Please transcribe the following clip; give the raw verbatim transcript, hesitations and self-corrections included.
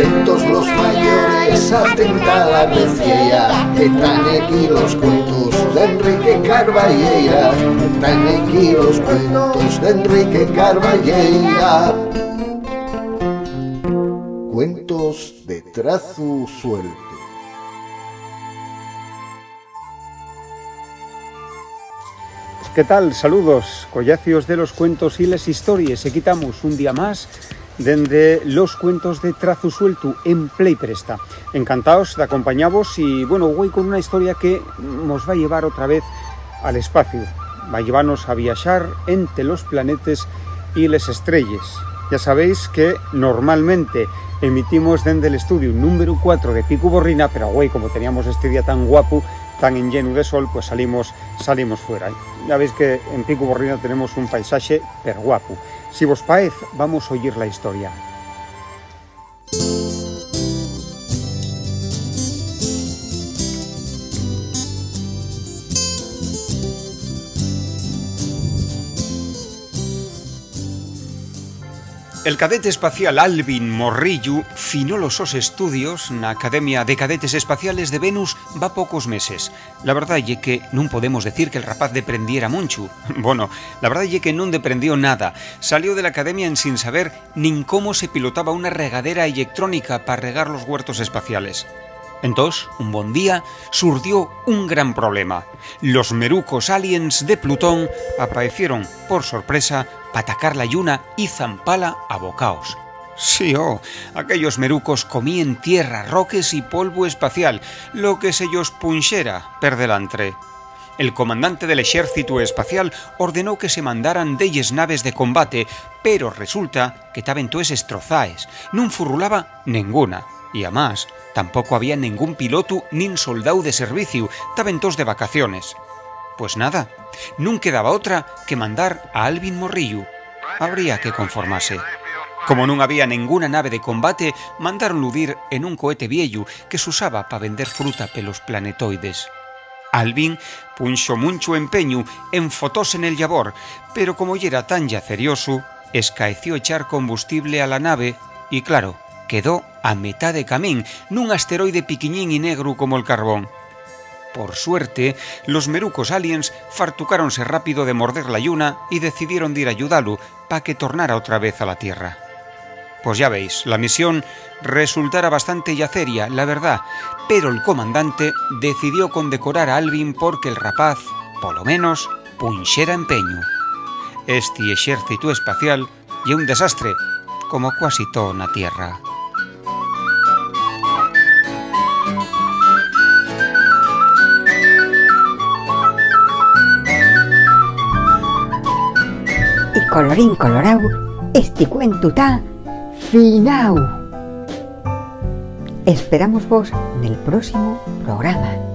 Atentos los mayores, atenta la reciera, que tán aquí los cuentos d'Enrique Carballeira, que tán aquí los cuentos d'Enrique Carballeira. Cuentos de trazu sueltu. ¿Qué tal? Saludos, collacios de los cuentos y les histories. Aquí tamos un día más dende los cuentos de trazu sueltu en Play Presta. Encantaos d'acompañavos y, bueno, güei con una historia que mos va llevar otra vez al espacio. Va llevarnos a viaxar ente los planetes y les estrelles. Ya sabéis que normalmente emitimos dende l'estudiu númberu cuatro de Picu Borrina, pero güei, como teníamos este día tan guapu, tan enllenu de sol, pues salimos, salimos fuera. Ya veis que en Picu Borrina tenemos un paisaxe perguapu. Si vos paez, vamos a oyir la historia. El cadete espacial Alvin Morrillo finó los sos estudios na Academia de Cadetes Espaciales de Venus va pocos meses. La verdá ye que nun podemos decir que el rapaz deprendiera munchu. Bono, la verdá ye que nun deprendió nada. Salió de la academia ensin saber nin cómo se pilotaba una regadera electrónica pa regar los huertos espaciales. Entós, un bon día, surdió un gran problema. Los merucos aliens de Plutón apaecieron, por sorpresa, pa atacar la lluna y zampala a bocaos. Sí, oh, aquellos merucos comíen tierra, roques y polvo espacial, lo que se-yos punxera per delantre. El comandante del exércitu espacial ordenó que se mandaran delles naves de combate, pero resulta que taben toes estrozaes, nun furrulaba nenguna, y amás, tampoco había nengún pilotu nin soldáu de serviciu, taben toos de vacaciones. Pues nada, nun quedaba otra que mandar a Alvin Morrillo. Habría que conformase. Como nun había nenguna nave de combate, mandáronlu dir en un cohete vieyu que s'usaba pa vender fruta pelos planetoides. Alvin punxo munchu empeñu en fotóse nel llabor, pero como yera tan llaceriosu, escaeció echar combustible a la nave y, claro, quedó a metá de camín nun asteroide piquiñín y negru como'l carbón. Por suerte, los merucos aliens fartucáronse rápido de morder la lluna y decidieron dir ayudalu pa que tornara otra vez a la Tierra. Pos ya veis, la misión resultara bastante llaceria, la verdá, pero el comandante decidió condecorar a Alvin porque el rapaz, polo menos, punxera empeñu. Esti exércitu espacial ye un desastre, como cuasi too na Tierra. Y colorín colorao, esti cuentu ta fináu. Esperamos vos nel próximo programa.